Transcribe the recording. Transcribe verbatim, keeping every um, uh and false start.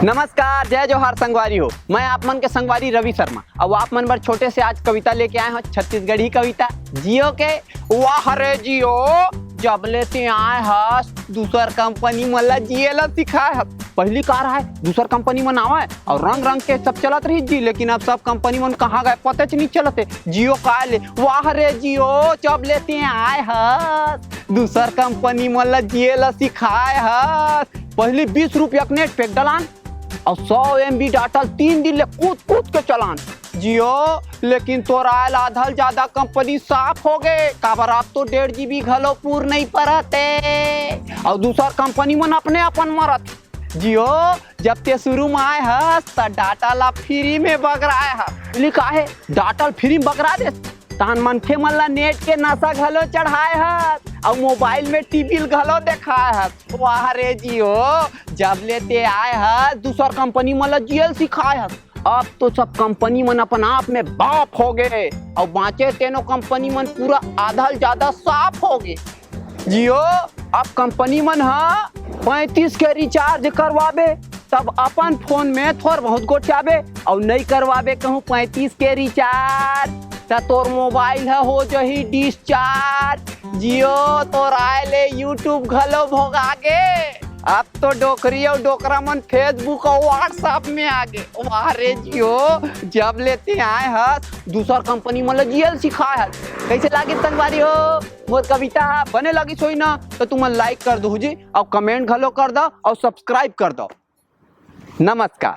नमस्कार, जय जोहार संगवारी हो। मैं आप मन के संगवारी रवि शर्मा। अब आप मन बर छोटे से आज कविता लेके आए हंव, छत्तीसगढ़ी कविता। जियो के वाह रे जियो, जब ले ते आए हस, दूसर कंपनी मन ला जिए ला सिखाए हस। पहिली का रहय, दूसर कंपनी मन आवय अउ रंग रंग के सब चलत रहिस जी, लेकिन अब सब कंपनी मन कहाँ गए, पतेच नइ चलत हे। जियो का ले, वाह रे जियो, जब ले ते आए हस, दूसर कंपनी मन ला जिए ला सिखाए हस। पहिली बीस रुपया के नेट पैक डलान अउ सौ एमबी डाटा तीन दिन ले कूद कूद के चलान। जियो, लेकिन तोर आए ला आधा ले जादा कंपनी साफ हो गे, काबर अब तो डेढ़ जीबी घलो पूर नइ परत हे। अउ दूसर कंपनी मन अपने अपन मरत। जियो, जब ते शुरू म आए हस, त डाटा ला फ्री में बगराए हस। बोली, "काहे? डाटा ल फ्री में बगरा देस?" तहन मनखे मन ला नेट के नशा घलो चढ़ाए हस, अउ मोबाइल में टीवी ल घलो देखाए हस। वाह रे जियो, जब ले ते आए हस, दूसर कंपनी मन ला जिए ल सिखाए हस। अब तो सब कंपनी मन अपन आप में बाप हो गे, अउ बांचे तेनो कंपनी मन पूरा आधा ले जादा साफ हो गे। जियो, अब कंपनी मन ह पैंतीस के रिचार्ज करवाबे, तब अपन फोन में थोर बहुत गोठियाबे, अउ नइ करवाबे कहूँ पैंतीस के रिचार्ज, त तोर मोबाइल ह हो जही डिस्चार्ज। जियो, तोर आए ले YouTube घलो भोगा गे। अब तो डोकरी अउ डोकरा मन Facebook अउ WhatsApp में आ गे। वाह रे जियो, जब ले ते आए हस, दूसर कंपनी मन ल जिए ल सिखाए हस। कइसे लागिस संगवारी हो मोर कविता ह? बने लागिस होही ना, त तुमन लाइक कर दो जी, अउ कमेंट घलो कर दो, अउ सब्सक्राइब कर दो। नमस्कार।